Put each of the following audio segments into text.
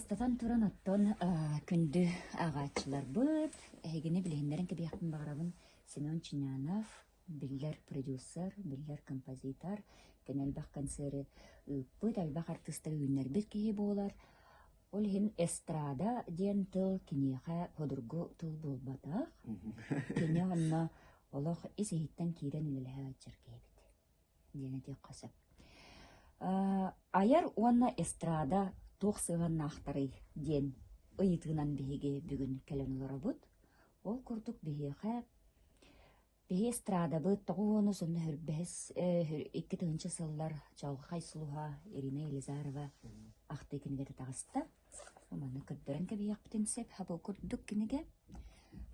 Бастатан туран оттон күндү ааҕааччыларбыт, эһигини билиһиннэрэн кэбиһиэхпин баҕарабын Семен Ченянов, биллэр продюсер, биллэр композитор, кини элбэх концеры ыыппыт, элбэх артыыстары үүннэрбит киһи буолар. Ол иһин эстрада диэн тыл киниэхэ судургу тыл буолбатах. Кини онно олох ис-иһиттэн киирэн үлэлэһэ сылдьар киһибит диэн этиэххэ сөп. Айар уонна эстрада туох сыһыаннаахтарый диэн ыйытыынан биһиги бүгүн кэлэн олоробут. Ол курдук биһиэхэ биһи эстрадабыт тоҕус уонна сүүрбэһис 2 тыһыынча сыллар чаҕылхай сулуһа Ирина Елизарова ахтыы кинигэтэ таҕыста. Маны көрдөрөн кэбиһиэхпитин сөп бу курдук кинигэ.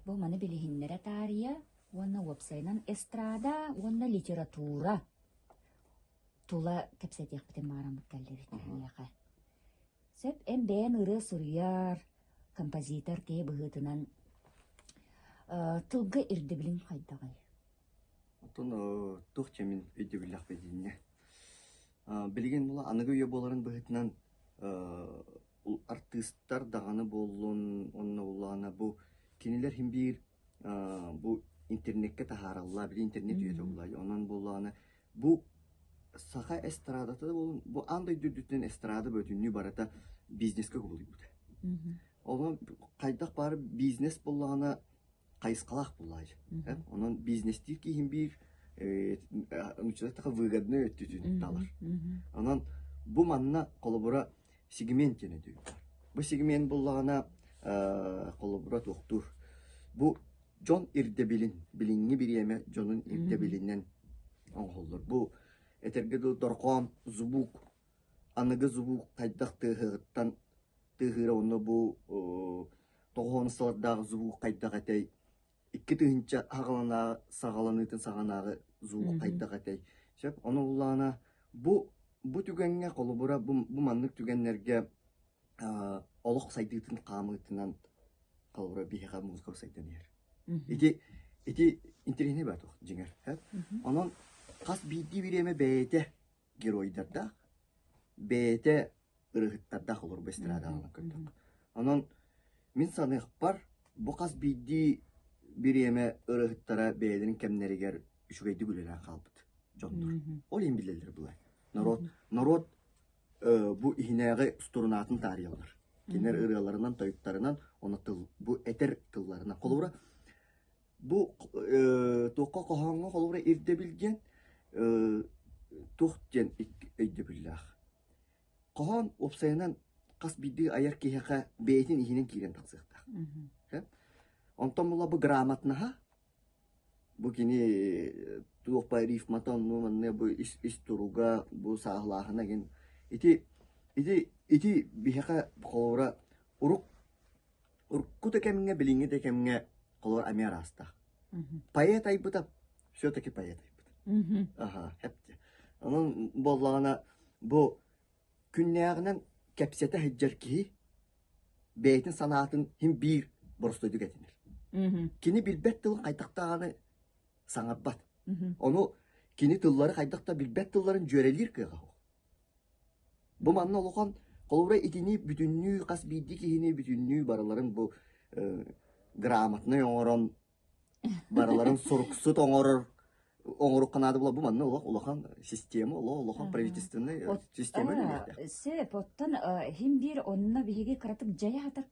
Бу маны билиһиннэрэ таарыйа уонна уопсайынан эстрада уонна литература тула кэпсэтиэхпитин баҕараммыт кэллибит эһиэхэ. Сөп, эн бэйэн ырыа суруйар, композитор киһи быһыытынан тылга ирдэбилиҥ хайдаҕый? Оттон туох дьэ мин өйдөбүллээхпин итиннэ. Билигин була аныгы үйэ буоларын быһыытынан артыыстар даҕаны буоллун уонна улаана бу кинилэр иһин биир бу интернеккэ таһаараллар, били интернет үйэтэ буолла. Онон буоллаҕына бу саха эстрадата да буоллун, бу аан дойду үрдүттэн эстрада бүтүннүү барыта бизнескэ кубулуйбута. Онон хайдах баар бизнес буоллаҕына хайысхалаах буоллаҕа. Онон бизнестиир киһин биир нууччалыы выгодный өттүтүн талар. Онон бу манна холобура сегмент диэн өйдөбүл баар. Бу сегмент буллаҕына холобура туохтуур. Бу дьон ирдэбилин, билиҥҥи бириэмэ дьонун ирдэбилинэн оҥоһуллар. Бу этэргэ дылы дорҕоон звук, аныгы звук хайдах тыаһыттан тыаһыыра уонна бу тоҕоон сылардаах звук хайдах этэй 2000 саҕаланыытын саҕанааҕы звук хайдах этэй сөп ону улаана бу бу түгэҥҥэ холобура бу, бу маннык түгэннэргэ олох сайдыытын хаамыытынан холобура биһиэхэ музыка сайдан иһэр ити ити интэриэһинэй баар туох дьиҥэр онон хас биирдии бириэмэ бэйэтэ геройдардаах бэйэтэ ырыаһыттардаах олорбо эстрадаҕа көрдөххө. Онон мин саныахпар, бу хас биирдии бириэмэ ырыаһыттара бэйэлэрин кэмнэригэр үчүгэйдик үлэлээн хаалбыт дьоннор. Ол иһин билэллэр былай. Норуот, норуот бу иһинээҕи струнаатын таарыйаллар. Кинилэр ырыаларынан, тойуктарынан, уонна тыл, бу этэр тылларынан. Холобура, бу туохха хоһооҥҥо холобура ирдэбил диэн туох диэн өйдөбүллээх. Хоһоон уопсайынан хас биирдии айар киһиэхэ бэйэтин иһинэн киирэн тахсыахтаах. Онтон була бу грамотнаһа, бу кини туох баар рифмата онну манна бу ис, ис туруга, бу сааһылааһына гин ити ити ити биһиэхэ холобура урук урукку да кэмҥэ билиҥҥи да кэмҥэ холобура эмиэ араастаах. Поэт айбыта все-таки поэт айбыта. Аха, хэпти. Онон буоллаҕына бу күннээҕинэн кэпсэтэ сылдьар киһи бэйэтин санаатын иһин биир боростуойдук этинэр. Кини билбэт тылын хайдах даҕаны саҥарбат. Ону кини тыллары хайдах да билбэт тылларын дьүөрэлиир кыаҕа суох. Бу манна улахан холобура итини бүтүннүү хас биирдии киһини бүтүннүү барыларын бу грамотнай оҥорон барыларын суруксут оҥорор оҥоруохха наада буолар. Бу манна олох улахан система, олох улахан правительственный система үлэлиэхтээх. Сөп, оттон иһин биир онно биһиги кыратык дьайа хатар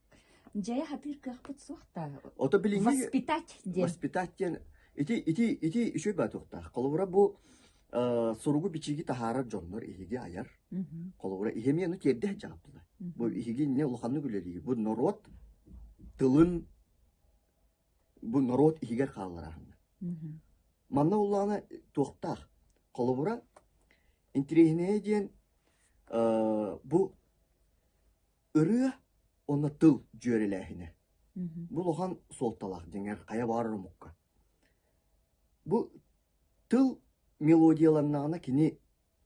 дьайа хатыыр кыахпыт суох да. Ото билиҥҥи Воспитать диэн. Воспитать диэн ити ити ити үчүгэй баатыахтаах. Холобура бу суругу-бичиги таһаарар дьоннор иһиги айар. Холобура иһими ону тиэрдэ сылдьаҕыттылар. Бу иһиги инньэ улаханнык үлэлиир. Бу норуот тылын бу норуот иһигэр хаалларааһынна. Манна улаана туохтаах. Холобура, интириэһинэйэ диэн бу ырыа уонна тыл дьүөрэлээһинэ. Бу улахан суолталаах дьиҥэр хайа баҕарар омукка. Бу тыл мелодияланнаҕына кини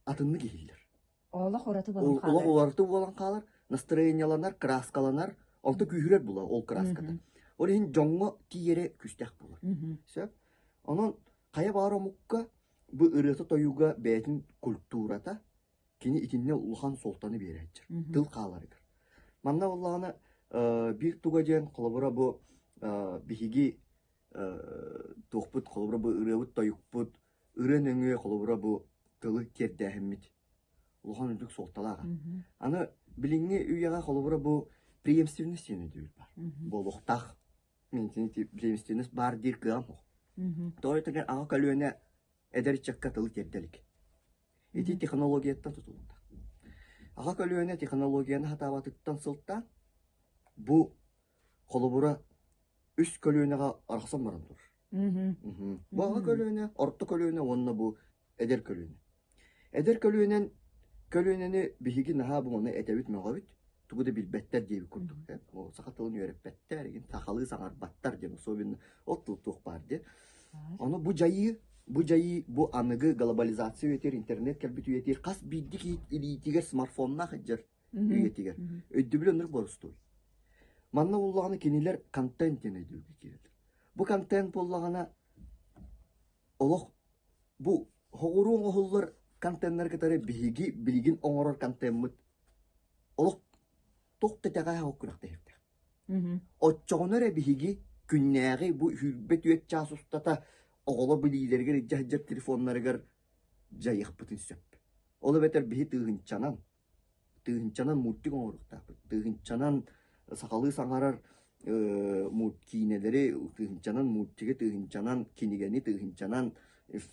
атыннык иһиллэр. Олох ураты буолан хаалар. Олох ураты буолан хаалар, настроениеланар, краскаланар, онто күүһүрэр буолар ол краската. Ол иһин дьоҥҥо тиийэрэ күүстээх буолар. Сөп? Онон хайа баҕар омукка бу ырыата-тойуга бэйэтин культурата кини итиннэ улахан суолтаны биэрээччи. Тыл хааларыгар. Манна буоллаҕына биир туга диэн холобура бу биһиги туохпут холобура бу ырыабыт тойукпут ырыа нөҥүө холобура бу тылы тиэрдээһиммит улахан үрдүк суолталаах. Аны билиҥҥи үйэҕэ холобура бу преемственность диэн өйдөбүл баар. Буолуохтаах. Мин преемственность баар диир кыаҕым суох. Тоҕо диэтэххэ аҕа көлүөнэ эдэр ыччакка тылы тиэрдэ илик. Ити технологияттан тутулуктаах. Аҕа көлүөнэ технологияны сатаабатыттан сылтаан бу холобура үс көлүөнэҕэ арахсан баран турар. Бу аҕа көлүөнэ, орто көлүөнэ уонна бу эдэр көлүөнэ. Эдэр көлүөнэн көлүөнэни биһиги наһаа бу ону этэбит мөҕөбүт, тугу да билбэттэр диэбит курдук. Саха тылын үөрэппэттэр, игин сахалыы саҥарбаттар диэн особенно ол тыл туох баар диэн. Ону бу дьайыы, бу дьайыы, бу аныгы глобализация үйэтигэр, интернет кэлбит үйэтигэр хас биирдии киһи илиитигэр смартфоннаах сылдьар үйэтигэр өйдөбүл оннук боростуой. Манна буоллаҕына кинилэр контент диэн өйдөбүлгэ киирэллэр. Бу контент буоллаҕына олох бу соҕуруу оҥоһуллар контеннары кытары биһиги билигин оҥорор контеммыт олох туох да итэҕэһэ суох күрэхтэһиэхтээх. Оччоҕуна эрэ биһиги күннээҕи бу 24 чаас устата оҕолор билиилэригэр илдьэ сылдьар телефоннарыгар дьайыахпытын сөп. Ол эбэтэр биһи тыһыынчанан тыһыынчанан мультик оҥоруохтаахпыт, тыһыынчанан сахалыы саҥарар киинэлэри, тыһыынчанан мультигы, тыһыынчанан кинигэни, тыһыынчанан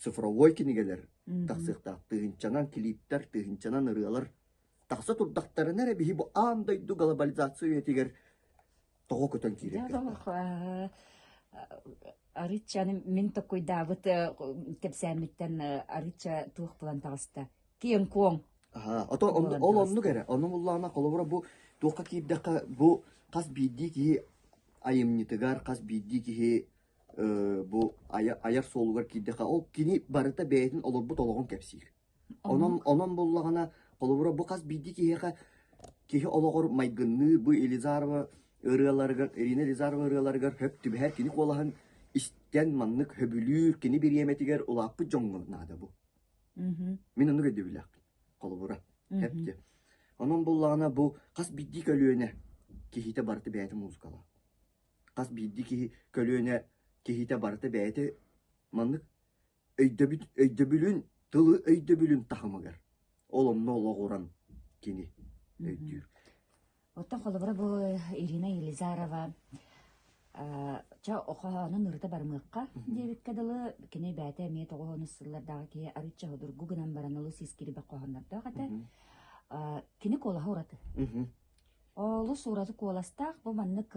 цифровой кинигэлэр тахсыахтаах, тыһыынчанан клиптэр, тыһыынчанан ырыалар тахса турдахтарына эрэ биһи бу аан дойду глобализация үйэтигэр тоҕо көтөн киирэр кыахтаах. Арыччаны мин токуйдаабыт кэпсээммиттэн арычча туох булан таҕыста. Киэҥ-куоҥ. Аһаа, ото ол оннук эрэ. Ону буллаҕына холобура бу туохха киирдэххэ бу хас биирдии киһи айымньытыгар, хас биирдии киһи бу айар суолугар киирдэххэ ол кини барыта бэйэтин олорбут олоҕун кэпсиир. Онон онон буллаҕына холобура бу хас биирдии киһиэхэ киһи олоҕор майгынныыр бу Елизарова ырыаларыгар Ирина Елизарова ырыаларыгар хөп түбэһэр кини куолаһын истэн маннык хөбүлүүр кини бириэмэтигэр улааппыт дьоҥҥо наада бу. Мин оннук өйдөбүллээхпин. Холобура, эпти. Онон буллаҕына бу хас биирдии көлүөнэ киһитэ барыта бэйэтэ музыкалаах. Хас биирдии киһи көлүөнэ киһитэ барыта бэйэтэ маннык өйдөбүт өйдөбүлүн тылы өйдөбүлүн таһымыгар ол онно олоҕуран кини өйдүүр. Оттон холобура бу Ирина Елизарова чэ хоһоонун ырыта барымыахха диэбиккэ дылы кини бэйэтэ эмиэ тоҕус сыллардааҕы киһи арыычча судургу гынан баран олус ис киирбэх хоһооннордоох этэ. Кини куолаһа ураты. Олус ураты куоластаах бу маннык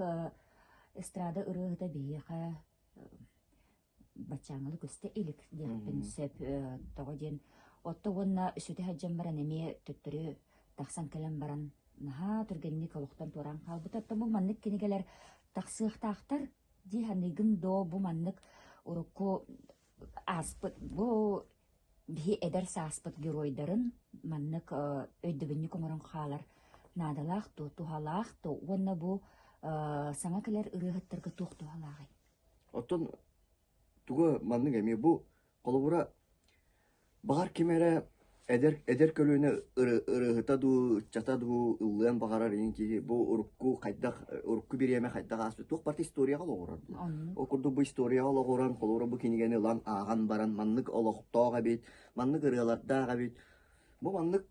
эстрада ырыаһыта биһиэхэ баччааҥҥылы көстө илик диэхпин сөп тоҕо диэн отто уонна сүтэ сылдьан баран эмиэ төттөрү тахсан кэлэн баран наһаа түргэнник олохтон туораан хаалбыта оттон бу маннык кинигэлэр тахсыахтаахтар дии саныыгын доо бу маннык урукку ааспыт бу биһи эдэр сааспыт геройдарын маннык өйдөбүнньүк оҥорон хаалар наадалаах дуо туһалаах дуо уонна бу саҥа кэлэр ырыаһыттарга туох туһалааҕый Оттон туга маннык эмиэ бу холобура баҕар ким эрэ эдэр эдэр көлүөнэ ырыаһыта дуу, ыччата дуу ыллыан баҕарар иһин киһи бу урукку хайдах урукку бириэмэ хайдах ааспыт туох барыта историяҕа олоҕурар буолар. Ол курдук бу историяҕа олоҕуран холобура бу кинигэни ылан ааҕан баран маннык олохтоох эбит, маннык ырыалардаах эбит, бу маннык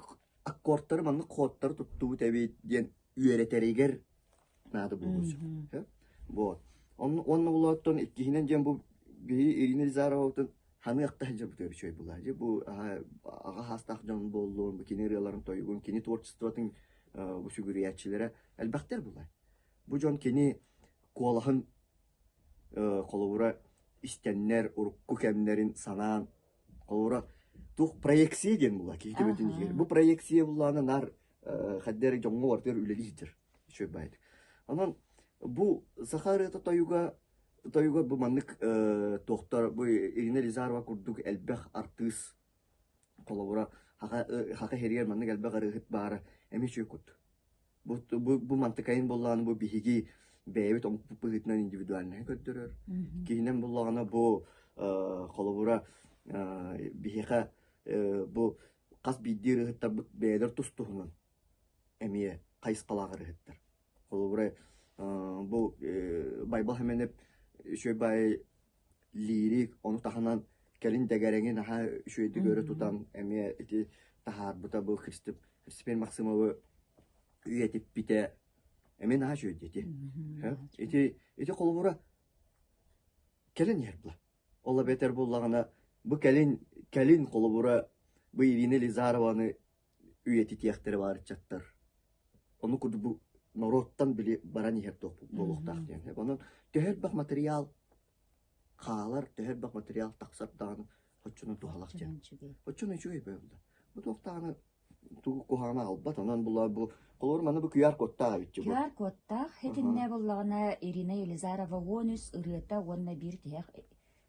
аккордтары маннык ходтары туттубут эбит диэн үөрэтэригэр наада буолуон сөп. Вот. Онно булааттан иккиһинэн диэн бу биһи Ирина Елизаровабытын ханыахта сылдьарбытыгар үчүгэй буолаа. Дьэ бу аҕа хаастаах дьон буоллун, бу кини ырыаларын тойугун, кини творчествотын бу сүгүрүйээччилэрэ элбэхтэр буолаа. Бу дьон кини куолаһын холобура истэннэр, урукку кэмнэрин санаан холобура туох проекция диэн буолаа киһи төбөтүн иһигэр. Бу проекция буллаана наар хайда эрэ дьоҥҥо барытыгар үлэлии сылдьар үчүгэй баайдык. Онон бу саха ырыата тойуга тойуга бу маннык туохтар бу Ирина Елизарова курдук элбэх артыыс холобура хаха хаха иһэригэр маннык элбэх ырыаһыт баара эмиэ үчүгэй курдук. Бу, бу, бу мантыкайын буоллаҕына бу биһиги бэйэбит омукпут быһыытынан индивидуальнаһы көрдөрөр. Киһинэн буоллаҕына бу холобура биһиэхэ бу хас биирдии ырыаһыттарбыт бэйэлэр тус-туһунан эмиэ хайысхалаах ырыаһыттар. Холобура, бу Байбал Хэмэнэп үчүгэй баай лирик, ону таһынан кэлин дэгэрэҥи наһаа үчүгэйдик өрө тутан эмиэ ити таһаарбыта бу Христопер Максимовы үйэтиппитэ эмиэ наһаа үчүгэй ити. Ити ити холобура кэлин иһэр була. Ол эбэтэр буоллаҕына бу кэлин кэлин холобура бу Ирина Елизарованы үйэтитиэхтэрэ баар ыччаттар. Ону курдук бу норуоттан били баран иһэр туох буолуохтаах диэн. Онон төһө элбэх материал хаалар, төһө элбэх материал тахсар даҕаны оччону туһалаах диэн. Оччону үчүгэй буолла. Бу туох даҕаны тугу куһаҕаны аҕалбат. Онон була бу холобур маны бу QR кодтаах эбит бу. QR кодтаах итиннэ буллаҕына Ирина Елизарова 13 ырыата уонна биир тиһэх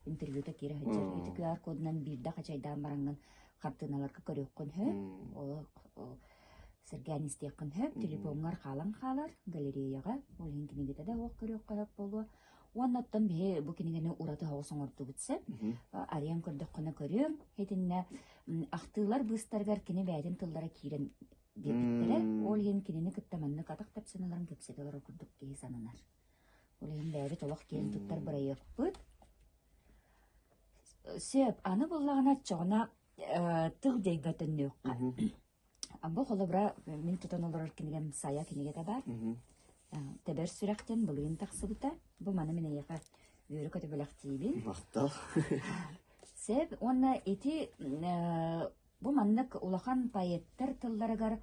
интервьюта киирэ сылдьар. Ити QR кодунан биирдэ хачайдаан бараҥҥын хартыыналарга көрүөххүн сөп. Олох сэргээн истиэххин сөп. Телефоҥҥар хаалан хаалар галереяҕа. Ол иһин кинигэтэ да суох көрүөххэ сөп буолуо. Уонна оттон биһи бу кинигэни ураты соҕус оҥордубут сөп. Арыйан көрдөххүнэ көрүөҥ. Итиннэ ахтыылар быыстарыгар кини бэйэтин тыллара киирэн биэрбиттэрэ. Ол иһин кинини кытта маннык атах тэпсэн ыларын кэпсэтэ олорор курдук киһи сананар. Ол иһин бэйэбит олох киэн туттар бырайыакпыт. Сөп, аны буллаҕына оччоҕуна тыл дьайга төннүөххэ. Бу холобура мин тутан олорор кинигэм Сайа кинигэтэ баар. Тэбэр сүрэхтэн былырыын тахсыбыта. Бу маны мин эйиэхэ үөрэ-көтө бэлэхтиибин. Махтал. Сөп уонна ити Бу маннык улахан поэттар тылларыгар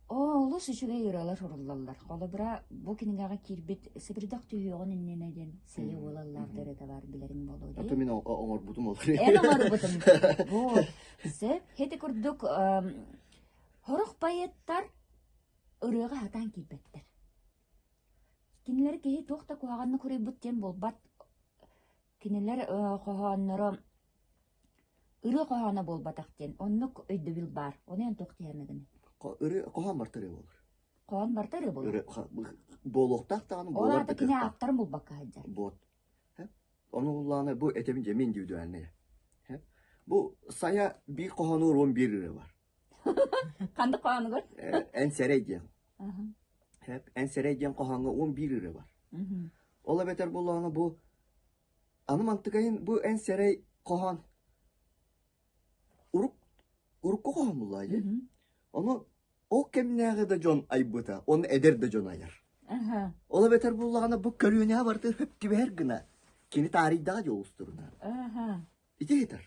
олус үчүгэй ырыалар суруллаллар. Холобура, бу кинигэҕэ киирбит «Сыбырдах түһүөҕүн иннинэ» диэн Сэйэ уол аллаах ырыата баар билэриҥ буолуо дии. Ото мин оҥорбутум ол. Эн оҥорбутуҥ. Бу сөп. Ити курдук сорох поэттар ырыаҕа сатаан киирбэттэр. Кинилэри киһи туох да куһаҕаннык суруйбут диэн буолбат. Кинилэр хоһоонноро Ырыа хоһооно буолбатах диэн оннук өйдөбүл баар. Ону эн туох диэххиний? Ырыа хоһоон барыта ырыа буолар. Хоһоон барыта ырыа буолар. Ырыа буолуохтаах даҕаны Ол буолар аата да кини кыахтаах. ааптарын булбакка сылдьар. Вот. Ону буллаҕына бу этэбин дьэ мин индивидуальная. Бу сайа биир хоһоонугар 11 ырыа бар. Ханнык хоһоонугар? Эн сэрэй диэн. Эн сэрэй диэн хоһооҥҥо 11 ырыа бар. Ол эбэтэр буоллаҕына бу Аны мантыкайын бу эн сэрэй хоһоон урук урукку хоһоон буллаа дии. Ону ол кэмнээҕи да дьон айбыта, уонна эдэр да дьон айар. Ол эбэтэр буллаҕына бу көлүөнэҕэ барыта хөп түбэһэр гына кини таарыйдаҕа дьол устуруна. Ити ыйытар.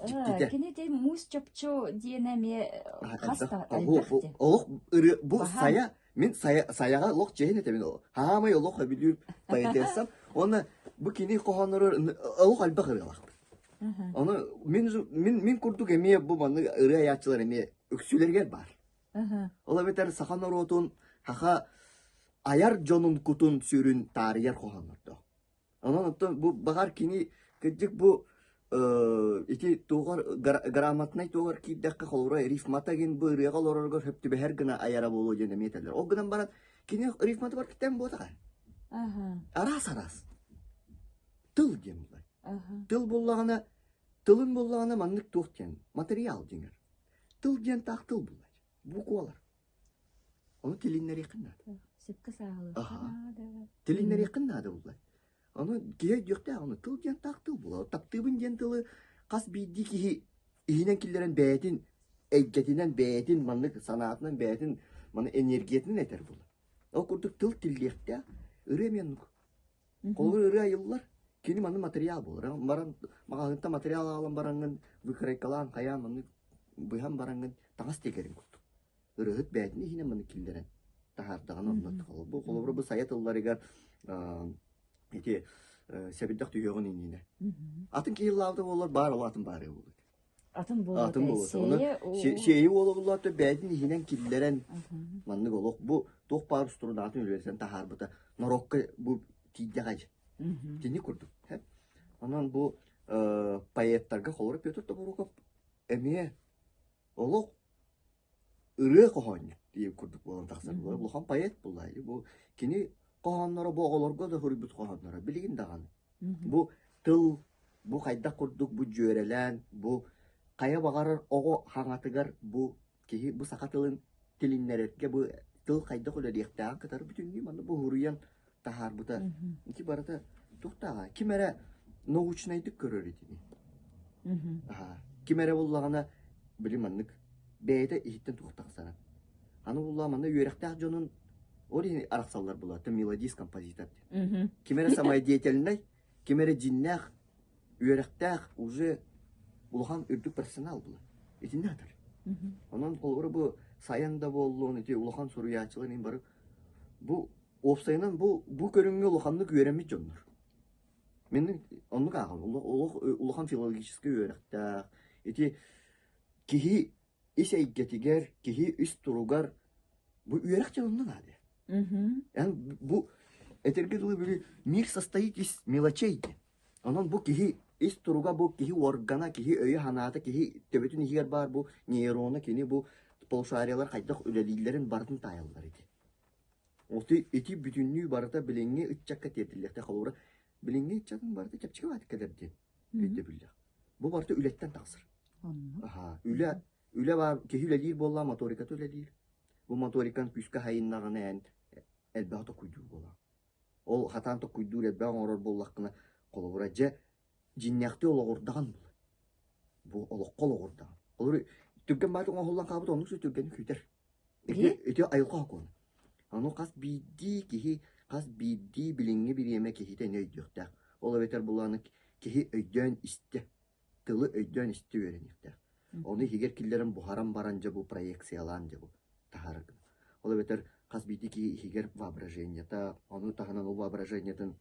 Дьиктитэ. Кини ити муус чопчу диэн эмиэ хас да элбэх диэн. Олох ырыа бу сайа мин сайа сайаҕа олох чэһин этэбин хаамай олох өбүлүүр поэтессам уонна бу кини хоһооннору олох элбэх ырыалаахпын. Ону мин мин мин курдук эмиэ бу маннык ырыа айааччылар эмиэ үксүлэригэр баар. Ол эбэтэр саха норуотун саха айар дьонун кутун сүрүн таарыйар хоһооннордоох. Онон оттон бу баҕар кини кырдьык бу ити туоҕар грамотнай туоҕар киирдэххэ холобура рифмата гин бу ырыаҕа олорорго сөп түбэһэр гына айара буолуо диэн эмиэ этэллэр. Ол гынан баран кини рифмата бар киттэн буотаҕа. Араас араас. Тыл диэн булар. Тыл буллаҕына тылын буллаҕына маннык туох диэн материал диҥэр. Тыл диэн таах тыл булар. Буквалар. Ону тилиннэриэххин наада. Сөпкө сааһылыахха наада. Тилиннэриэххин наада буллар. Ону киһи өйдүөхтээх, ону тыл диэн таах тыл буолар. Таптыыбын диэн тылы хас биирдии киһи иһинэн киллэрэн бэйэтин эйгэтинэн, бэйэтин маннык санаатынан, бэйэтин маны энергиятынан этэр буолар. Ол курдук тыл тиллиэхтээх, ырыа эмиэ оннук. Холобур ырыа айыллар, кини манны материал буолар. Баран маҕаһыынтан материал аҕалан бараҥҥын выкройкалаан хайаан маннык быһан бараҥҥын таҥас тигэрин курдук. Ырыаһыт бэйэтин иһинэн маннык киллэрэн таһаардаҕына онно холобур холобур бу сайа тылларыгар ити сэбирдэх түһүөҕүн иннинэ. Атын киһи ыллаабыта буоллар баар ол атын баарыа буолуо. Атын буолуо Атын буолуо. Ону сиэйи уола буллаата бэйэтин иһинэн киллэрэн маннык олох бу туох баар устурунаатын үлэлэтэн таһаарбыта норуокка бу тиийдэҕэй. Кини курдук. Онон бу поэттарга холобура Петр Тобуруков эмиэ олох ырыа хоһоонньут диэн курдук буолан тахсар. Улахан поэт буолла. Бу кини хоһоонноро бу оҕолорго да суруйбут хоһоонноро билигин даҕаны. Бу тыл, бу хайдах курдук бу дьүөрэлээн, бу хайа баҕарар оҕо хаҥатыгар бу киһи бу саха тылын тилиннэрэргэ бу тыл хайдах үлэлиэхтээҕин кытары бүтүннүү манна буһуруйан таһаарбыта. Ити барыта туохтааҕа? Ким эрэ научнайдык көрөр итини. Ким эрэ буллаҕына, били маннык бэйэтэ иһиттэн туох тахсарын. Аны буллаҕа манна үөрэхтээх дьонун ол иһин арахсаллар була, ты мелодист, композитор диэн. Ким эрэ самодеятельнай, ким эрэ дьиннээх, үөрэхтээх уже улахан үрдүк профессионал була. Итиннэ атар. Онон холобура бу сайан да буоллун, ити улахан суруйааччылар иһин бары бу уопсайынан бу бу көрүҥҥэ улаханнык үөрэммит дьоннор. Мин оннук ааҕабын. Олох улахан филологическай үөрэхтээх. Ити киһи ис эйгэтигэр, киһи ис туругар бу үөрэх дьонунан наада. Эн бу этэргэ дылы били мир состоит из мелочей диэн. Онон бу киһи ис туруга, бу киһи органа, киһи өйө-санаата, киһи төбөтүн иһигэр баар бу нейрона, кини бу полушариялар хайдах үлэлииллэрин барытын таайаллар ити. Ити, ити бүтүннүү барыта билиҥҥи ыччакка тиэрдиллиэхтээх. Холобура, билиҥҥи ыччатын барыта чэпчэки баҕайытык кэлэр диэн өйдөбүллээх. Бу барыта үлэттэн тахсар. Аһаа, үлэ, үлэ баар, киһи үлэлиир буоллаҕа, моториката үлэлиир. Бу моторикан күүскэ аһайыннаҕына эн элбэҕи токуйдуур буолаҕын. Ол хатаан токуйдуур элбэҕи оҥорор буоллаххына, холобура, дьэ, дьиҥнээхтии олоҕурдаҕын буолар. Бу олоххо олоҕурдаҕын. Холобура, түргэн баайдык оҥоһуллан хаалбыт оннук түргэни күүтэр. Ити, ити айылҕа сокуона. Ону хас биирдии киһи, хас биирдии билиҥҥи бириэмэ киһитэ эмиэ өйдүөхтээх. Ол эбэтэр булааны киһи өйдөөн истэ, тылы өйдөөн истэ үөрэниэхтээх. Ону иһигэр киллэрэн буһаран баран дьэ бу проекциялаан дьэ бу таһаарар гына. Ол эбэтэр хас биирдии киһи иһигэр воображениета, ону таһынан ол воображениетын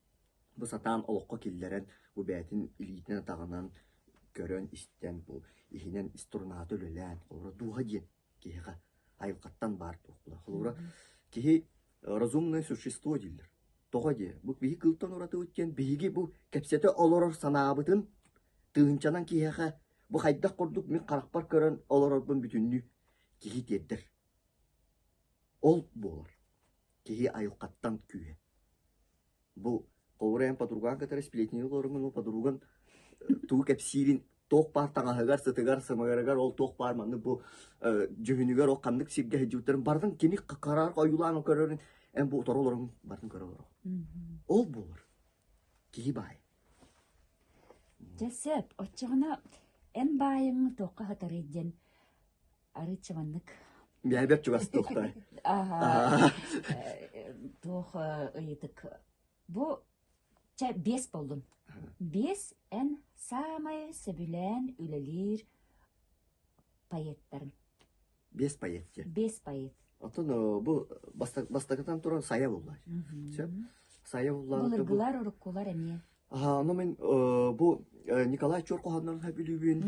бу сатаан олоххо киллэрэн, бу бэйэтин илиитинэн-атаҕынан көрөн-истэн, бу иһинэн струната үлэлээн, холобура дууһа диэн киһиэхэ айылҕаттан баар туох буолар. Холобура, киһи разумное существо дииллэр. Тоҕо диэ? Бу биһи кылтан уратыбыт диэн биһиги бу кэпсэтэ олорор санаабытын тыһыынчанан киһиэхэ бу хайдах курдук мин харахпар көрөн олорорбун бүтүннүү киһи тиэрдэр. Ол буолар. Киһи айылҕаттан күүһэ. Бу холобура эн подругаҥ кытары сплетнигы олороҥҥун ол подруган тугу кэпсиирин туох баар таҥаһыгар, сытыгар, сымыгырыгар ол туох баар маннык бу дьүһүнүгэр ол ханнык сиргэ сылдьыбыттарын барытын кини хараар ойуулаан көрөрүн эн бу утары олороҥ барытын көрө олороҕун. Ол буолар. Киһи баай. Дьэ сөп. Оччоҕуна эн баайыҥ туохха сытарый диэн арыычча маннык Бэйэбэр чугас туохтай. Аха. Туох ыйытык. Бу чэ биэс боллун. Биэс эн саамай сөбүлээн үлэлиир поэттарыҥ. Биэс поэт диэн. Биэс поэт. Оттон бу бастакытан туран Сайа булла. Сөп. Сайа булла. Былыргылар, уруккулар эмиэ. Аха, ону мин бу Николай Чуор хоһооннорун сөбүлүүбүн.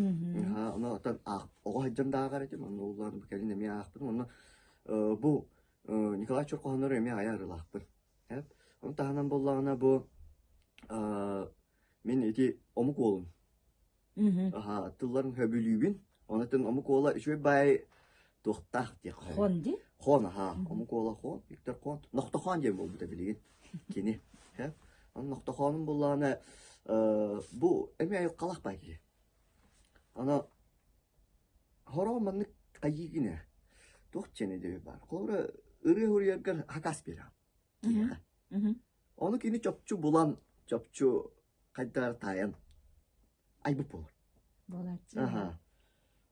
Аха, ону оттон оҕо сылдьан да ааҕар этим, онно улаан бу кэлин эмиэ аахпытым. Онно бу Николай Чуор хоһооннору эмиэ айа арыылаахпын. Ону таһынан буоллаҕына бу мин ити омук уолун Аһаа, тылларын сөбүлүүбүн. Онон омук уола үчүгэй баай туохтаах диэх Хон дии? Хон, аһаа. Омук уола хон, Виктор Хон. Нохтохоон диэн буолбута билигин. Кини. Онон Нохтохоонум буллаҕына бу эмиэ айылҕалаах баай киһи. Аны хороҕо маннык хайыыгын туох диэн өйдөбүл баар. Холобура ырыа суруйаргар хакас биэрэҕин киһиэхэ. Ону кини чопчу булан, чопчу хайдах таайан айбыт буолар. Буолааччы. Аха.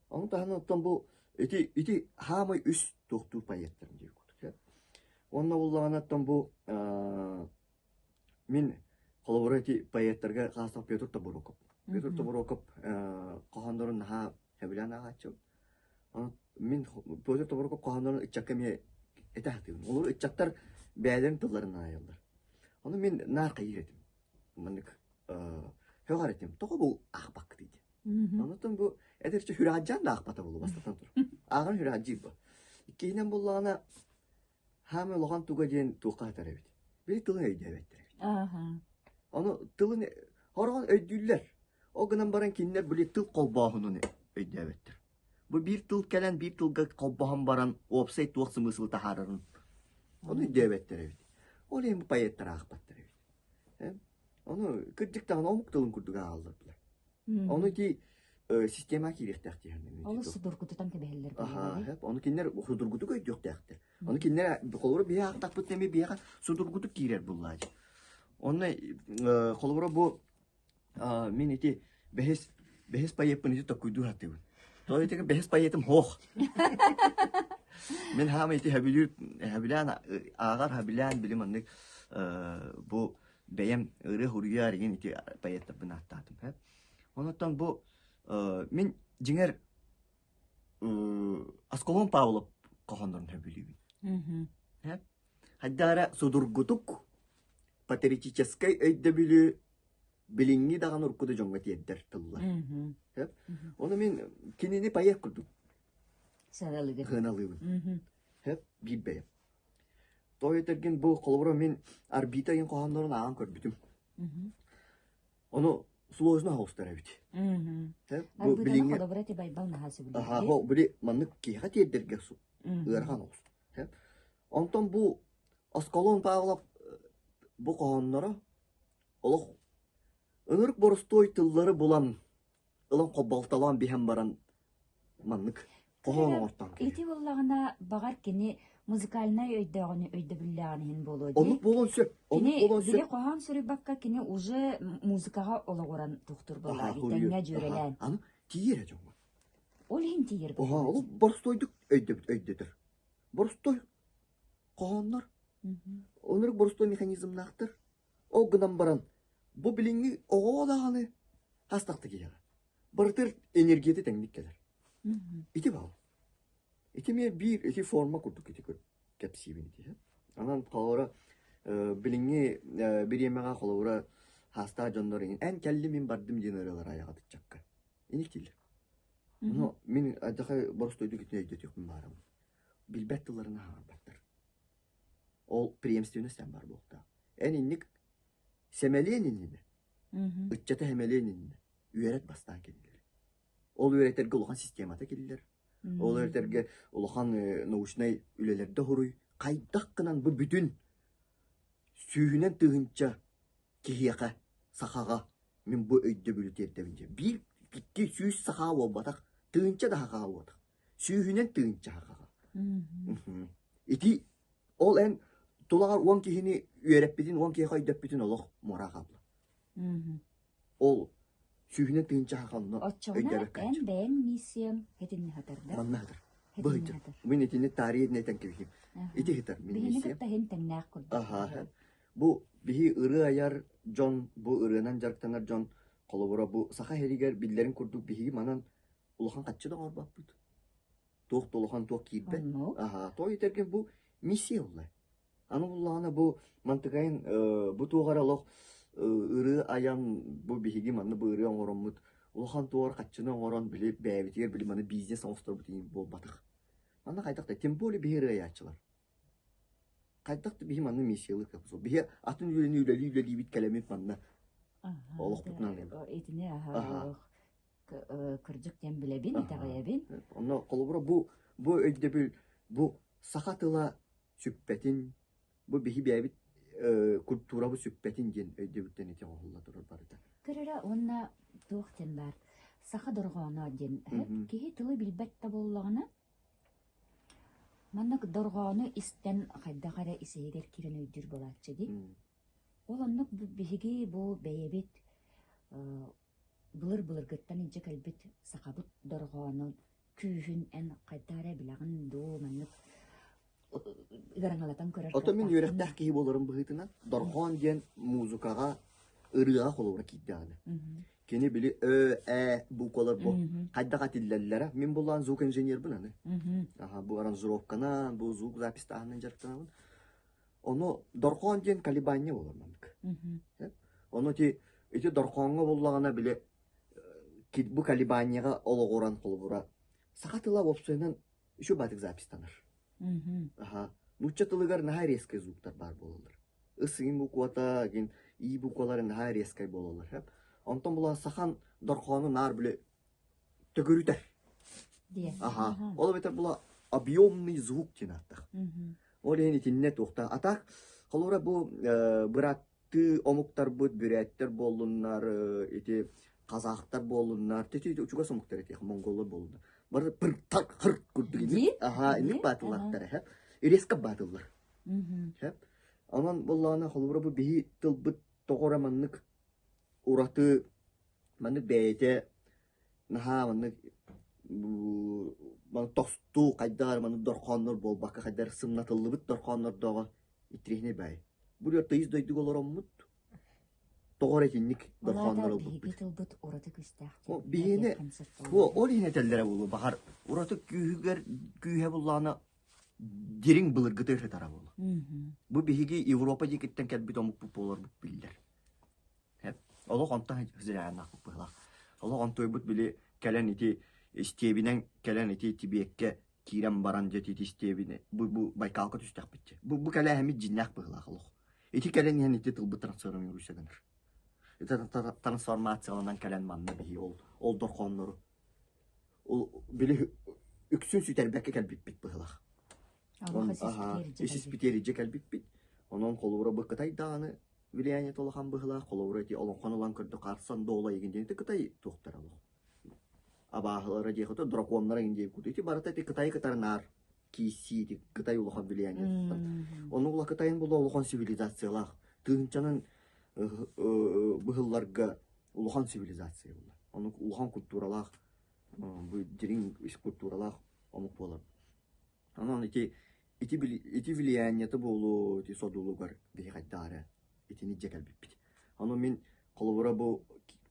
Ону таһынан оттон бу ити ити хаамай үс туохтуур поэттарым диир курдук. Уонна буллаҕына оттон бу мин холобура ити поэттарга хаастах Петр Тобуроков. Петр Тобуроков хоһооннорун наһаа сөбүлээн ааҕааччыбын. Ону мин Петр Тобуроков хоһооннорун ыччакка эмиэ этэ сатыыбын. Олор ыччаттар бэйэлэрин тылларын аайаллар. Ону мин наар хайыыр этим. Маннык һөҕөр этим. Тоҕо бу аахпаккытый диэн. Онтон бу эдэрчи сүрэҕэлдьээн да аахпата буолуо бастатан туран. Ааҕан сүрэҕэлдьиир бу. Иккиһинэн буоллаҕына хаамай улахан туга диэн туохха сытар эбит. Били тылын өйдөөбөттөр эбит. Ону тылын хороҕон өйдүүллэр. Ол гынан баран кинилэр били тыл холбооһунун өйдөөбөттөр. Бу биир тыл кэлэн биир тылга холбоһон баран уопсай туох смысл таһаарарын ону өйдөөбөттөр эбит. Ол иһин бу поэттар аахпаттар эбит. Ону кырдьык даҕаны омук тылын курдук ааҕаллар билэр. Ону ити система киириэхтээх диэн. Олус судургутутан кэбиһэллэр Аха, ону кинилэр судургутук өйдүөхтээхтэр. Ону кинилэр холобура биһи аахтахпыт эми биһиэхэ судургутук киирэр буллаачы. Онно холобура бу мин ити бэһис бэһис поэппын ити токкуйдуу сатыыбын. То ити бэһис поэтым хоох. Мин хаама ити хөбүлүүр хөбүлээн ааҕар хөбүлээн били маннык бу бэйэм ырыа хуруйар игин ити поэттарбын ааттаатым. Онуттан бу мин дьиҥэр Аскалон Павлов хоһооннорун сөбүлүүбүн. Хайдара судургутук патриотическай өйдөбүлү билиҥҥи даҕаны урукку да дьоҥҥо тиэрдэр тыллар. Ону мин кинини поэт курдук сыаналыыбын. Биир бэйэм. Тоҕо этэргин бу холобура мин Арбита ыйын хоһооннорун ааҕан көрбүтүм. Ону сложно оҕустар эбит. Бу билиҥҥи холобура ити Байбал наһаа сөбүлүүр. Аха, били маннык киһиэхэ тиэрдэргэ ыарахан оҕус. Онтон бу Осколон Павлов бу хоһоонноро олох ынырык боростуой тыллары булан ылан хоббалталаан биһэн баран маннык хоһоон оҥортон Ити буоллаҕына, баҕар кини музыкальнай өйдөөҕүнү өйдөбүллээҕин иһин буолуо дии. Оннук буолуон сөп. Оннук буолуон сөп. Били хоһоон суруйбакка кини уже музыкаҕа олоҕуран тухтур буоллаҕа тэҥҥэ дьүөрэлээн. Аны тиийэр ээ дьоҥҥо. Ол иһин тиийэр Оһо, ол боростуойдук өйдөбүт өйдөтөр. Боростуой хоһооннор. Оннук боростуой механизмнаахтар. Ол гынан баран, бу билиҥҥи оҕо даҕаны хастахта киһиэхэ. Барытыр энергията тэҥник кэлэр. Ити баал. Ити эмиэ биир ити форма курдук ити кэпсиибин ити. Анан холобура билиҥҥи бириэмэҕэ холобура хаастаах дьоннор эн кэллим мин бардым диэн ырыалар айаҕатыччакка. Иник дииллэр. Но мин адьаха боростуойдук итини өйдөтүөхпүн баарабын. Билбэт тылларын аһаҕарбаттар. Ол преемственность баар буолуохтаах. Эн инник сэмэлиэн иннинэ, ыччата сэмэлиэн иннинэ үөрэт бастаан кинилэри. Ол үөрэтэргэ улахан системата киллэр. Ол үөрэтэргэ улахан научнай үлэлэрдэ хоруй. Хайдах гынан бу бүтүн сүүһүнэн тыһыынча киһиэхэ, сахаҕа мин бу өйдөбүлү тиэрдэбин диэн. Биир, икки сүүс саха буолбатах, тыһыынча да саха буолбатах. Сүүһүнэн тыһыынча сахаҕа. Ити ол эн тулаҕар уон киһини үөрэппитин, уон киһиэхэ өйдөппүтүн олох муора хаалла. Ол сүүһүнэн тыһыынча саха онно Оччоҕуна эн бэйэҥ миссияҥ итинни хатарда. Манна хатар. Быһыйдыр. Мин итини таарыйа этэн кэбиһим. Ити хитар мин Биһини кытта иһин тэҥнээх курдук. Аха. Бу биһи ырыа айар дьон, бу ырыанан дьарыктанар дьон холобура бу саха иһигэр биллэрин курдук биһиги манан улахан хаччы да оҥорбоппут. Туох да улахан туох киирбэт. Аһаа, той этэргин бу миссия уллай. Аны буллаҕына бу мантыкайын бу туох эрэ олох ырыа айан бу биһиги манна бу ырыа оҥороммут улахан туор хаччыны оҥорон били бэйэбитигэр били маны бизнес оҥосторбут иһин буолбатах. Манна хайдах да тем более биһи ырыа айааччылар. Хайдах да биһи манна миссиялык биһи атын үлэни үлэлии үлэлиибит кэлэммит манна олохпутунан Итини аһаа кырдьык диэн билэбин, итэҕэйэбин. Онно холобура бу бу өйдөбүл бу саха тыла сүппэтин, бу биһи бэйэбит культурабыт сүппэтин диэн өйдөбүлтэн ити оҥоһулла турар барыта. Көрөрө уонна туох диэн баар саха дорҕооно диэн киһи тылы билбэт да буоллаҕына маннык дорҕоону истэн хайдах эрэ ис-иһигэр киирэн өйдүүр буолааччы дии. Ол оннук биһиги бу бэйэбит былыр-былыргыттан илдьэ кэлбит сахабыт дорҕоонун күүһүн эн хайдах эрэ билэҕин дуу, маннык ыараҥалатан көрөр Оттон мин үөрэхтээх киһи буоларым быһыытынан дорҕоон диэн музыкаҕа, ырыаҕа холобура киирдэҕинэ. Кини били ө, э буквалар бу хайдах этиллэллэрэ. Мин буллаан звук инженербин аны. Аха, бу аранжировканан, бу звук записьтааһынан дьарыктанабын. Ону дорҕоон диэн колебание буолар маннык. Ону ити ити дорҕооҥҥо буллаҕына били бу колебанияҕа олоҕуран холобура саха тыла уопсайынан үчүгэй баатык запистанар. Аха. Нуучча тылыгар наһаа резкэй звуктар баар буолаллар. Ыс иҥ буквата, гин и буквалары наһаа резкэй буолаллар. Онтон булан сахан дорҕоону наар били төгүрүтэр. Аха. Ол эбэтэр була объемный звук диэн ааттаах. Ол иһин итиннэ туохтаах. А так, холобура бу бырааттыы омуктарбыт бүрээттэр буоллуннар ити Казахтар буоллуннар, тити чугас омуктар этиэх, монголлар буоллуннар. Бары пыр так хыр курдук Дии? Аха, инник Дии? баатыллаахтар эһэ. Резко баатыллар. Хэп. Онон буоллаҕына холобура бу биһи тылбыт тоҕо эрэ маннык ураты маннык бэйэтэ наһаа маннык маннык тостуу хайдах эрэ маннык дорхооннор буолбакка хайдах эрэ сымнатыллыбыт дорхооннордооҕо итириэһинэй баай. Бу тыйыс дойдуга олороммут тоҕо эрэ итинник Ол аата дорхооннор биһиги ылбыппыт. тылбыт ураты күүстээх О, диэн биһиэнэ этиэххин сөп бу буолла ол иһин этэллэрэ буолуо баҕар ураты күүһүгэр күүһэ буллаҕына дириҥ былыргыта ырытара буолуо. Бу биһиги Европа диэкиттэн кэлбит омукпут буоларбыт биллэр. Олох онтон зрянаахпыт быһыылаах. Олох онтуойбут били кэлэн ити истиэбинэн кэлэн ити Тибиэккэ киирэн баран дьэ ити истиэбинэ бу бу Байкалга түстэхпит дьэ. Бу бу кэлээһиммит дьиннээх быһыылаах олох. Ити кэлэн иһэн ити тылбыт трансформируйся гынар. Ити трансформацияланан кэлэн манна биһи ол ол дорхооннору ол били үксүн сүтэрбэккэ кэлбиппит быһыылаах. Олох исиспитиэр илдьэ кэлбиппит. Онон холобура бу Кытай даҕаны влияниета улахан быһыылаах. Холобура ити олоҥхону ылан көрдөххө Арсан Дола игин диэн ити Кытай туохтара олох. Абааһылара диэхэ драконнара игин диэбит курдук. Ити барыта ити Кытай кытары наар киирсии ити Кытай улахан влияниетыттан. Ону ула Кытайын була улахан цивилизациялаах. Тыһыынчанан быһылларга улахан цивилизация буолла. Ону улахан культуралаах бу дириҥ ис культуралаах омук буолар. Онон ити ити ити влияниета буолуо ити содулугар биһи хайдах эрэ итини дьэ кэлбиппит. Ону мин холобура бу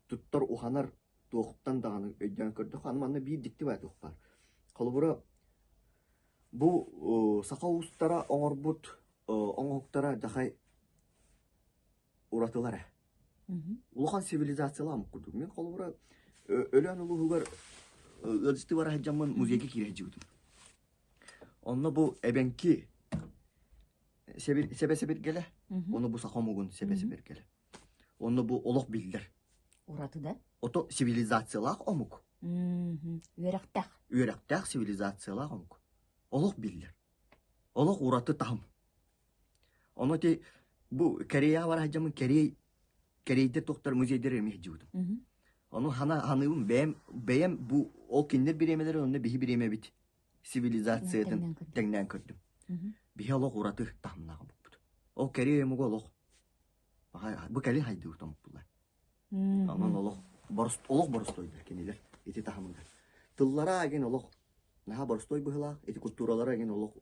туттар уханар туохтан даҕаны өйдөөн көрдөххө аны манна биир дьикти баар туох баар. Холобура бу саха уустара оҥорбут оҥоһуктара дахай уратылар ээ. Улахан цивилизациялаах курдук. Мин холобура Өлөөн улууһугар ыалдьыттыы бара сылдьаммын музейга киирэ сылдьыбытым. Онно бу эбэҥки сэбэ-сэбиргэлэ, ону бу саха омугун сэбэ-сэбиргэлэ. Онно бу олох биллэр. Ураты да? Ото цивилизациялаах омук. Үөрэхтээх. Үөрэхтээх цивилизациялаах омук. Олох биллэр. Олох ураты таһым. Ону ити бу Кореяҕа бара сылдьаммын Корея Корейдэр туохтар музейдары эмиэ сылдьыбытым. Ону хана ханыыбын бэйэм бэйэм бу ол кинилэр бириэмэлэрэ онно биһи бириэмэбит цивилизациятын тэҥнээн көрдүм. Биһи олох ураты таһымнаах омукпут. Ол Корея омуга олох бу кэлин хайдыбыт омук булар. Онон олох олох боростуойдар кинилэр ити таһымыгар. Тыллара агин олох наһаа боростуой быһыылаах, ити культуралара агин олох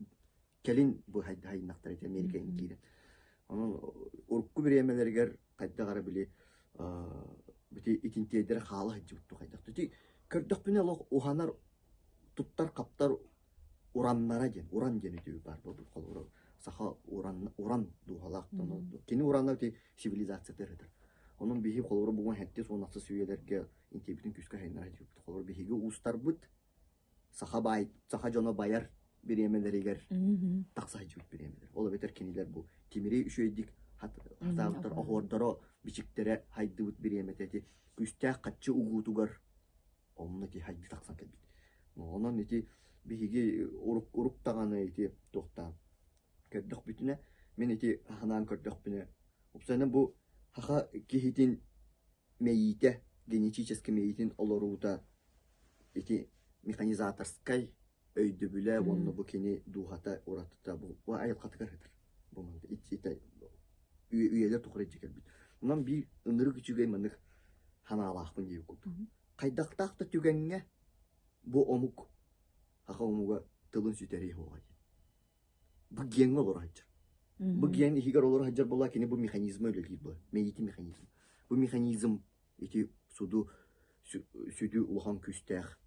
кэлин бу хайдахтар ити Америкаҕа киирэн. Онон урукку бириэмэлэригэр хайдах эрэ били ити итинтиэйдэрэ хаала сылдьыбыт хайдах. Ити көрдөхпүнэ олох уһанар туттар-хаптар ураннара диэн, уран диэн үтүө баар буолбут холобура саха уран уран дууһалаах кини урана ити цивилизацията ырытар. Онон биһиги холобура бугун сэттис уон ахсыс үйэлэргэ интиэбитин күүскэ сайыннара сылдьыбыт. Холобура биһиги уустарбыт саха баай саха дьоно байар бириэмэлэригэр тахса сылдьыбыт бириэмэлэр. Ол эбэтэр кинилэр бу тимири үчүгэйдик хатаабыттар оһуордара бичиктэрэ хайдыбыт бириэмэтэ ити күүстээх хаччы угуутугар онно ити хайдыы тахсан кэлбит. Онон ити биһиги урук урук даҕаны ити туохтаан көрдөхпүтүнэ мин ити ханаан көрдөхпүнэ уопсайынан бу саха киһитин мэйиитэ генетическэй мэйиитин олоруута ити механизаторскай өйдөбүлэ уонна бу кини дууһата уратыта бу айылҕатыгар сытар бу ити үйэлэр тухары илдьэ кэлбит. Онон биир ынырык үчүгэй маннык санаалаахпын диэбит курдук. Хайдахтаах да түгэҥҥэ бу омук саха омуга тылын сүтэриэ суоҕа диэн. Бу геҥҥэ олоро сылдьар. Бу ген иһигэр олоро сылдьар буолла кини бу механизма үлэлиир буолар. Мэйиити механизм. Бу механизм ити суду сүдү улахан күүстээх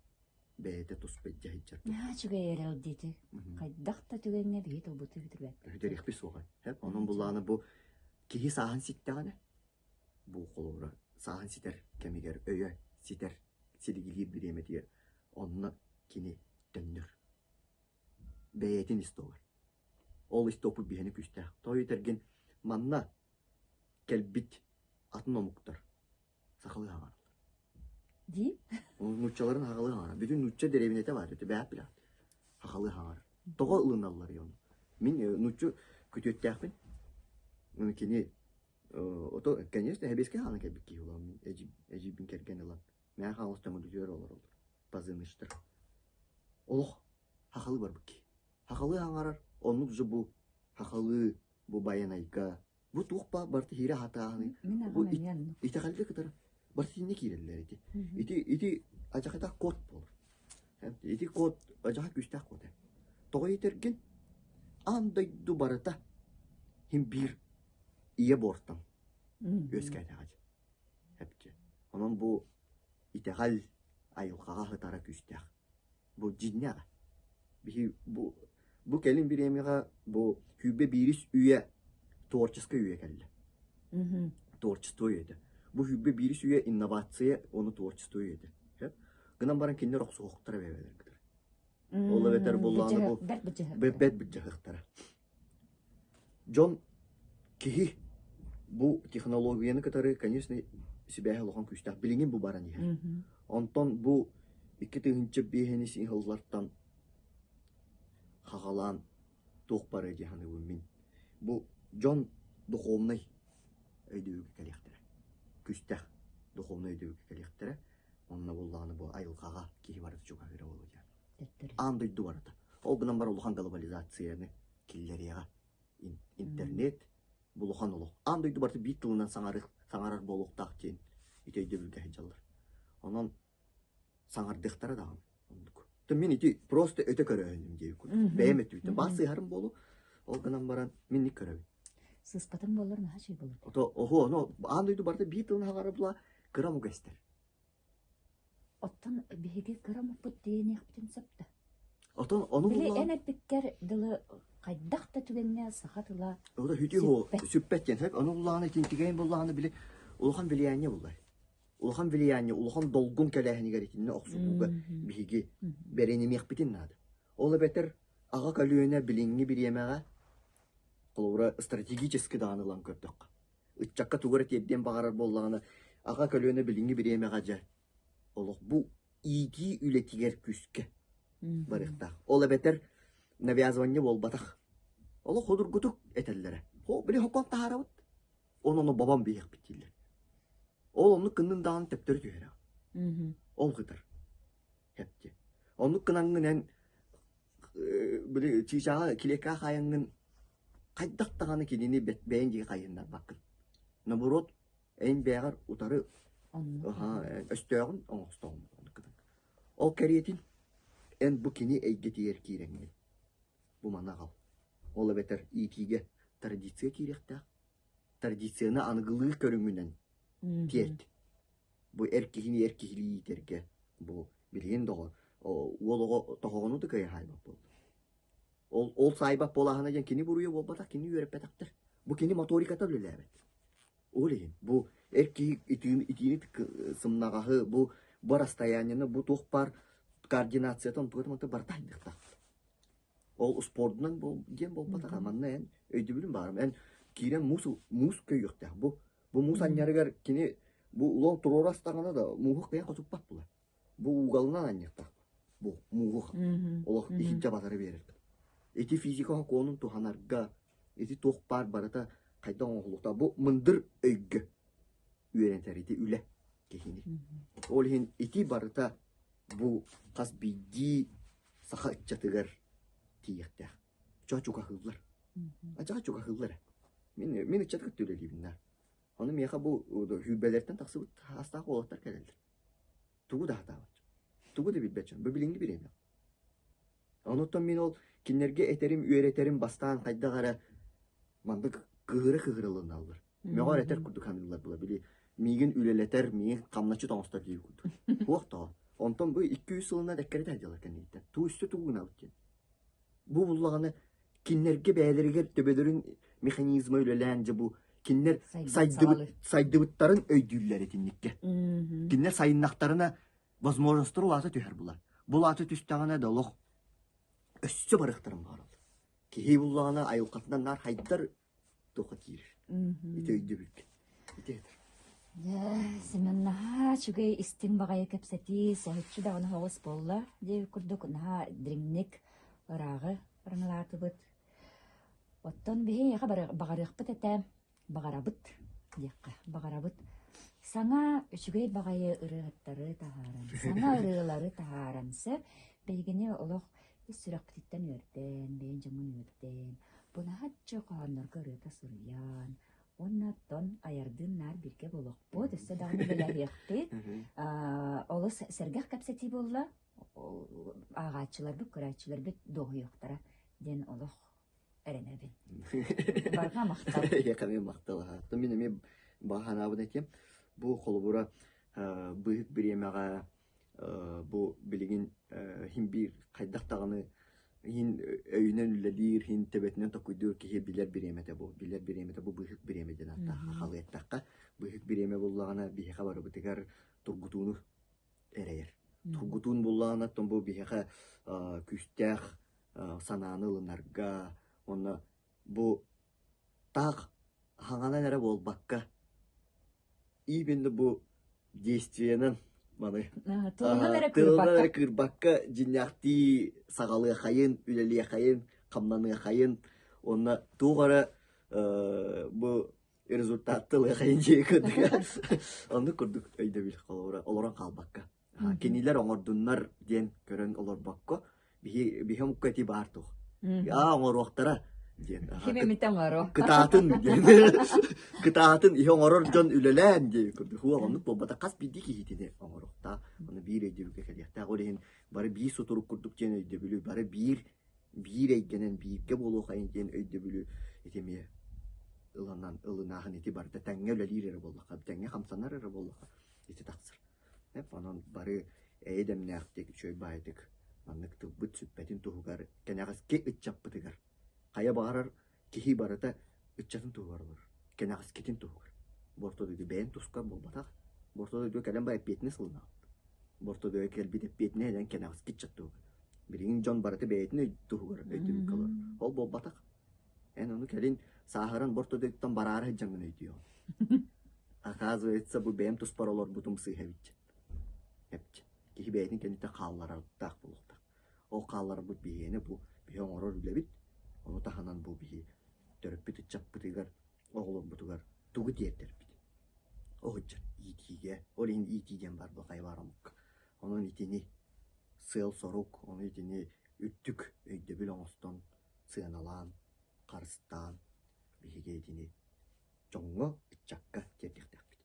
бэйэтэ туспа илдьэ сылдьар. Наһаа үчүгэй эрэл диэти. Хайдах да түгэҥҥэ биһи тылбыты бүтүрбэппит. Бүтүрүөхпүт суоҕа. Онон буллаҕына бу киһи сааһын ситтэҕинэ бу холобура сааһын ситэр кэмигэр өйө ситэр силигилиир бириэмэтигэр онно кини төннөр. Бэйэтин истогар. Ол истоппут биһини күүстээх. Тоҕо этэргин манна кэлбит атын омуктар сахалыы хаҥараллар. Дии? Нууччаларын сахалыы хаҥарар. Бүтүн нуучча дэриэбинэтэ баар этэ, бэйэт билэҕит. Сахалыы хаҥарар. Тоҕо ылыналлар ону? Мин нуучча күтүөттээхпин. Кини Ото, конечно, эбиэскэ хаалан кэлбит киһи буолам эдьиийбин кэргэн ылан. Мээ хаалыс төҥүлүтүгэр олороллор. Позывныштар. Олох хахалы барбыт киһи. Хахалы хаҥарар, оннук же бу хахалы, бу байанайга, бу туох баар барыта иһирэ хатааһыны. Мин Бу аҕам эмиэ оннук. итэҕэлгэ кытары барыта итиннэ киирэллэр ити. Ити ити адьахатаах код буолар. Ити код адьаха күүстээх код. Тоҕо этэргин аан дойду барыта хим биир ийэ буортан үөскээтэҕэ эпчи. Онон бу итэҕэл айылҕаҕа сытара күүстээх. Бу дьиҥнээх. Биһи бу бу кэлин бириэмэҕэ бу сүүрбэ биирис үйэ творческай үйэ кэллэ. Творчество үйэтэ. Бу сүүрбэ биирис үйэ инновация уонна творчество үйэтэ. Гынан баран кинилэр охсуһуохтара бэйэлэрин кытары. Ол эбэтэр буоллаҕына бу бэрт быдьаһыктара. Бэрт быдьаһыктара. Дьон киһи бу технологияны кытары, конечно, сибээһэ улахан күүстээх. Билигин бу баран иһэр. Онтон бу 2005 сыллартан хаҕалаан туох барыа дии саныыбын мин. Бу дьон духовнай өйдөбүлгэ кэлиэхтэрэ. Күүстээх духовнай өйдөбүлгэ кэлиэхтэрэ. Онно буоллаҕына бу айылҕаҕа киһи барыта чугаһыыра буолуо диэн. Аан дойду барыта. Ол гынан баран улахан глобализацияны киллэриэҕэ. Интернет бу улахан олох. Аан дойду барыта биир тылынан саҥарых, саҥарар буолуохтаах диэн ити өйдөбүлгэ сылдьаллар. Онон саҥардыахтара даҕаны оннук. То мин ити просто өтө көрөөһүнүм диэбит курдук. Бэйэм өттүбүттэн баар сыыһарым буолуо. Ол гынан баран минник көрөбүн. Сыыспатым буоллар наһаа үчүгэй буолуо. Ото оһо ону аан дойду барыта биир тылын хаҕара була кыра омук эстэр. Оттон биһиги кыра омукпут диэниэхпитин сөп да. Отон ону Били буллаҕын эн эппиккэр дылы хайдах да түгэҥҥэ саха тыла Ото хүтү сүппэт. сүппэт диэн сөп. Ону буллаҕына итинтигэйин буллаҕына били улахан влияние буллар. Улахан влияние, улахан долгун кэлээһинигэр итиннэ охсуһууга биһиги бэринимиэхпитин наада. Ол эбэтэр аҕа көлүөнэ билиҥҥи бириэмэҕэ холобура стратегически даҕаны ылан көрдөххө ыччакка тугу эрэ тиэрдиэн баҕарар буоллаҕына, аҕа көлүөнэ билиҥҥи бириэмэҕэ дьэ олох бу иитии үлэтигэр күүскэ барыахтаах. Ол эбэтэр навязывание буолбатах. Олох судургутук этэллэрэ. Хо, били хокон таһаарабыт. Ол ону бобон биһиэхпит дииллэр. Ол оннук гыннын даҕаны төптөрү түһэрэҕин. Ол кытар. Хэпти. Оннук гынаҥҥын эн били чыычааҕы килиэккэ хаайаҥҥын хайдах даҕаны кинини бэйэҥ диэки хайыһыннарбаккын. Наоборот, эн бэйэҕэр утары өстөөҕүн оҥостоҕун. Ол кэриэтин эн бу кини эйгэтигэр киирэҥҥин бу маны аҕал. Ол эбэтэр иитиигэ традиция киириэхтээх. Традицияны аныгылыы көрүҥүнэн тиэрт. Бу эр киһини эр киһилии иитэргэ бу билигин доҕор уол оҕо тоһоҕону да кыайа хаайбат буолла. Ол ол саайбат буолааһына диэн кини буруйа буолбатах, кини үөрэппэтэхтэр. Бу кини моториката үлэлээбэт. Ол иһин бу эр киһи итиини, итиини сымнаҕаһы, бу бу расстояниены, бу туох баар координациятын тугу барыта хайдыахтаах. Ол успуордунан диэн буолбатах, манна эн өйдөбүлүм баарым. Эн киирэн муус муус көйүөхтээх. Бу бу муус анньарыгар кини бу улахан туруору астаҕына да мууһу кыайан хотуппат буолар. Бу уугалынан анньыахтаах. Бу мууһу олох иһирдьэ батары биэрэр. Ити физика сокуонун туһанарга ити туох баар барыта хайдах оҥоһуллуохтаах. Бу мындыр өйгө үөрэтэр ити үлэ киһини. Ол иһин ити барыта бу хас биирдии саха ыччатыгар тиийиэхтээх. Чо чугаһыыллар. Ачаҕа чугаһыыллар. Мин мин ыччат кытта үлэлиибин наар. Ону миэхэ бу сүүрбэлэртэн тахсыбыт хаастаах уолаттар кэлэллэр. Тугу да сатаабат дьон. Тугу да билбэт дьон. Бу билиҥҥи бириэмэ. Онуттан мин ол кинилэргэ этэрим, үөрэтэрим бастаан хайдах эрэ маннык кыһыра-кыһыра ылыналлар. Мөҕөр этэр курдук саныыллар була. Били миигин үлэлэтэр, миигин хамначчыт оҥостор диир курдук. Туох тоҕо? Онтон бу 2-3 сылынан эккирэтэ сылдьаллар кэнниттэн. Туу өссө тугу гынабыт диэн. Бу буллаҕына кинилэргэ бэйэлэригэр төбөлөрүн механизма үлэлээн дьэ бу кинилэр сайдыбыт сайдыбыттарын өйдүүллэр итинниккэ. Кинилэр сайыннахтарына возможностар улаата түһэр булар. Бу улаата түстэҕинэ да олох өссө барыахтарын баҕараллар. Киһи буллаҕына айылҕатынан наар хайдар туохха киирэр. Ити өйдөбүлгэ. Ити этэр. Семен наһаа үчүгэй истиҥ баҕайы кэпсэтии, соһуччу даҕаны оҕус буолла диэбит курдук наһаа дириҥник ырааҕы ырыҥалаатыбыт. Оттон биһи эйиэхэ баҕарыахпыт этэ, баҕарабыт. Диэххэ баҕарабыт. Саҥа үчүгэй баҕайы ырыаһыттары таһааран, саҥа ырыалары таһааран сөп. Биһигини олох ис сүрэхпититтэн үөрдэн, бэйэн дьоҥҥун үөрдэн, бунаһаччы хоһооннорго ырыата суруйан, уонна оттон айардыын наар бииргэ буолуохпут, өссө даҕаны үлэлэһиэхпит. Олус сэргэх кэпсэтии буолла. Ааҕааччыларбыт, көрөөччүлэрбит дуоһуйуохтара диэн олох эрэнэбин. Барҕа махтал. Эйиэхэ эмиэ махтал аһа. Мин эмиэ баҕа санаабын этиэм. Бу холобура быыһык бириэмэҕэ бу билигин иһин биир хайдах даҕаны иһин өйүнэн үлэлиир, иһин төбөтүнэн токуйдуур киһи билэр бириэмэтэ бу. Билэр бириэмэтэ бу быыһык бириэмэ диэн ааттаах халыйаттахха. Быыһык бириэмэ буллаҕына биһиэхэ барыбытыгар тургутууну эрэйэр. Тургутуун буллаҕына оттон бу биһиэхэ күүстээх санааны ылынарга уонна бу таах хаҥанан эрэ буолбакка именно бу действиенэн маны тылынан эрэ тылынан эрэ кыырбакка дьиннээхтии саҕалыахайын, үлэлиэхэйин, хамнаныахайын уонна туох эрэ бу результат ылыахайын дии курдук оннук курдук өйдөбүл холобура олорон хаалбакка кинилэр оҥордуннар диэн көрөн олорбокко биһи биһи омукка ити баар туох аа оҥоруохтара диэн Ким эмит оҥоро. кытаатын диэн кытаатын иһи оҥорор дьон үлэлээн диэн курдук хуа оннук буолбата хас биирдии киһитини оҥоруохтаах ону биир өйдөбүлгэ кэлиэхтээх ол иһин бары биир сутурук курдук диэн өйдөбүлү бары биир биир эйгэнэн бииргэ буолуохайын диэн өйдөбүлү ити эмиэ ылынан ылынааһын ити барыта тэҥҥэ үлэлиир эрэ буоллахха тэҥҥэ хамсанар эрэ буоллахха ити тахсар онон бары эйэ дэмнээхтик үчүгэй баайдык маннык тылбыт сүппэтин туһугар кэнэҕэски ыччаппытыгар хайа баҕарар киһи барыта ыччатын туһугар олорор кэнэҕэскитин туһугар бу орто дойду бэйэн тускар буолбатах бу орто дойдуга кэлэн ба эппиэтинэс ылынаҕын бу орто дойдуга кэлбит эппиэтинэһи эн кэнэҕэски ыччат туһугар билигин дьон барыта бэйэтин туһугар өйдөбүлгэ олорор ол буолбатах эн ону кэлин сааһыран бу орто дойдуттан бараары сылдьаҥҥын өйдүөҕүҥ оказывается бу бэйэм туспар олорбутум сыыһа эбит эбит киһи бэйэтин кэнниттэн хаалларардаах буолуохтаах Ол хаалларбыт биһиэнэ бу биһи оҥорор үлэбит, ону таһынан бу биһи төрөппүт ыччаппытыгар, оҕолорбутугар тугу тиэрдэрбит. Оһуччар иитиигэ, ол иһин иитии диэн баар бу хайа баар омукка. Онон итини сыал-сорук, ону итини үрдүк өйдөбүл оҥостон, сыаналаан, харыстаан биһиги итини дьоҥҥо, ыччакка тиэрдиэхтээхпит.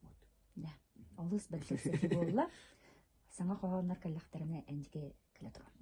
Вот. Да, олус бэрт буолла. Саҥа хоһооннор кэллэхтэринэ эндике кэлэ турар.